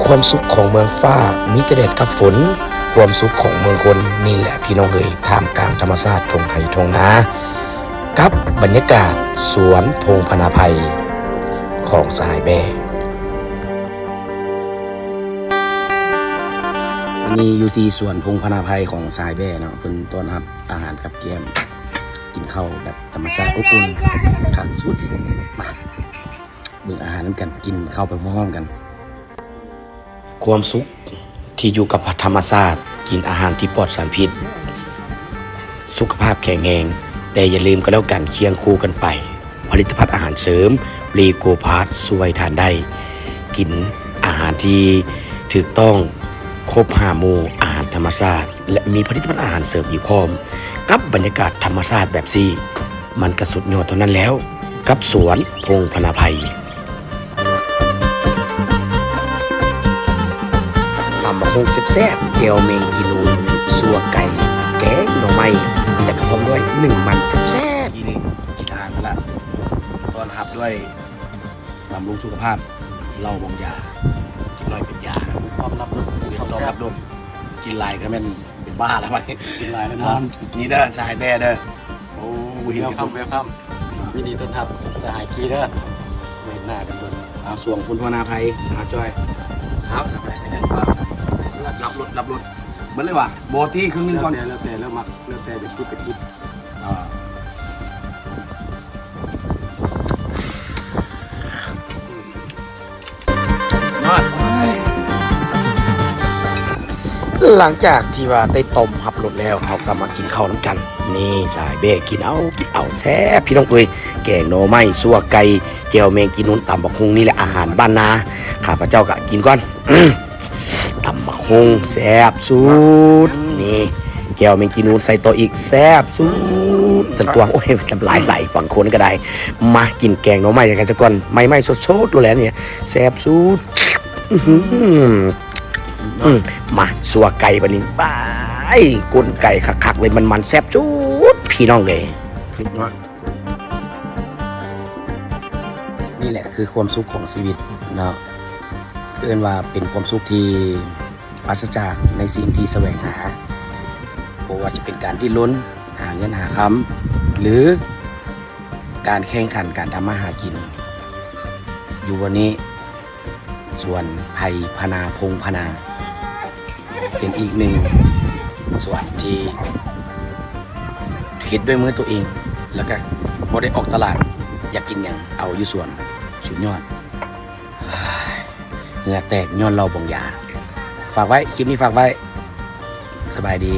ຄວາມສຸກຂອງເມືອງຟ້າ ມີແຕ່ແດດກັບຝົນ, ຄວາມສຸກຂອງເມືອງຄົນ ນີ້ແຫຼະພີ່ນ້ອງເອີຍ, ທ່າມກາງທຳມະຊາດທົ່ງໄຮ່ທົ່ງນາ ກັບບັນຍາກາດສວນພົງພະນາໄພຂອງສະຫາຍແບ້. ອັນນີ້ຢູ່ທີ່ສວນພົງພະນາໄພຂອງສະຫາຍແບ້ເນາະ, ເພິ່ນຕ້ອນຮັບອາຫານກັບແກ້ມ, ກິນເຂົ້າແບບທຳມະຊາດອົບອຸ່ນຄັກສຸດ. ມາ ເບິ່ງອາຫານນຳກັນ, ກິນເຂົ້າໄປພ້ອມໆກັນ. ຄວາມສຸກທີ່ຢູ່ກັບທຳມະຊາດ, ກິນອາຫານທີ່ປອດສານພິດ, ສຸຂະພາບແຂງແຮງ, ແຕ່ຢ່າລືມກໍແລ້ວກັນ, ຄຽງຄູ່ກັນໄປ, ຜະລິດຕະພັນອາຫານເສີມ ຣີໂກພາສ ຊ່ວຍທ່ານໄດ້. ກິນອາຫານທີ່ຖືກຕ້ອງ, ຄົບຫ້າໝູ່, ອາຫານທຳມະຊາດ ແລະ ມີຜະລິດຕະພັນອາຫານເສີມອີກພ້ອມ, ກັບບັນຍາກາດທຳມະຊາດແບບນີ້, ມັນກະສຸດຍອດເທົ່ານັ້ນແລ້ວ ກັບສວນພົງພະນາໄພ. ຕຳບັກຫຸ່ງແຊບໆ, ແຈ່ວແມງກີນູນ, ຊົ່ວໄກ່, ແກງໜໍ່ໄມ້ ແລະ ພ້ອມດ້ວຍໜຶ້ງມັນແຊບໆ. ກິນອາຫານແລ້ວລະ, ຕ້ອນຮັບດ້ວຍ ບຳລຸງສຸຂະພາບ ເຫຼົ້າບອງຢາ, ກິນໜ້ອຍເປັນຢາ, ເປັນຕ້ອມຮັບລົດ, ເປັນຕ້ອມຮັບລົດ, ກິນຫຼາຍກໍແມ່ນເປັນບ້າແລ້ວບັດນີ້. ກິນຫຼາຍແລ້ວນອນ. ນີ້ເດີ ສະຫາຍແບ້ເດີ. ໂອ້ ບໍ່ເຫັນກັນດົນ. Welcome, welcome. ຍິນດີຕ້ອນຮັບສະຫາຍກີເດີ. ມາເຫັນໜ້າກັນດົນ. ເອົາ ສວນພົງພະນາໄພ ສະຫາຍຈ້ອຍ. ເອົາ ຮັບລົດ ຮັບລົດ. ເບິດເລີຍຫວາ? ບໍ່ຕິ ເຄິ່ງໜຶ່ງກ່ອນ. ແລ້ວແຕ່ ແລ້ວແຕ່ ແລ້ວມັກ ແລ້ວແຕ່ເປັນກິດເປັນກິດ. ອ່າ ຫຼັງຈາກທີ່ວ່າໄດ້ຕົ້ມຮັບລົດແລ້ວ, ເຮົາກໍມາກິນເຂົ້ານຳກັນ. ນີ້ສະຫາຍແບ້ກິນເອົາ ກິນເອົາ ແຊບພີ່ນ້ອງເອີຍ, ແກງໜໍ່ໄມ້, ຊົ່ວໄກ່, ແຈ່ວແມງກີນູນ, ຕຳບັກຫຸ່ງ, ນີ້ແຫຼະອາຫານບ້ານນາ. ຂ້າພະເຈົ້າກໍກິນກ່ອນ. ຕຳບັກຫຸ່ງແຊບສຸດ. ນີ້ ແຈ່ວແມງກີນູນໃສ່ຕໍ່ອີກ ແຊບສຸດ. ທັນກວາງ ໂອ້ຍ ນ້ຳລາຍໄຫຼ ບາງຄົນກໍໄດ້. ມາກິນແກງໜໍ່ໄມ້ກັນຊະກ່ອນ, ໃໝ່ໆສົດໆໂລດແຫຼະນີ້ ແຊບສຸດ. ອື ມາ ຊົ່ວໄກ່ບັດນີ້. ບາຍ ກົນໄກ່ຄັກໆເລີຍ, ມັນໆແຊບສຸດ ພີ່ນ້ອງເອີຍ. ນີ້ແຫຼະຄືຄວາມສຸກຂອງຊີວິດເນາະ, ເອີ້ນວ່າເປັນຄວາມສຸກທີ່ປາສະຈາກໃນສິ່ງທີ່ສະແຫວງຫາ, ບໍ່ວ່າຈະເປັນການດີ້ນລົນຫາເງິນຫາຄຳ ຫຼື ການແຂ່ງຂັນການທຳມາຫາກິນ. ຢູ່ບ່ອນນີ້ ສວນໄພພະນາ ພົງພະນາ ເປັນອີກໜຶ່ງສວນທີ່ເຮັດດ້ວຍມືໂຕເອງ ແລ້ວກະບໍ່ໄດ້ອອກຕະຫຼາດ, ຢາກກິນຫຍັງເອົາຢູ່ສວນ. ສຸດຍອດ. ເຫື່ອແຕກຍ້ອນເຫຼົ້າບອງຢາ. ຝາກໄວ້ ຄລິບນີ້ຝາກໄວ້. ສະບາຍດີ.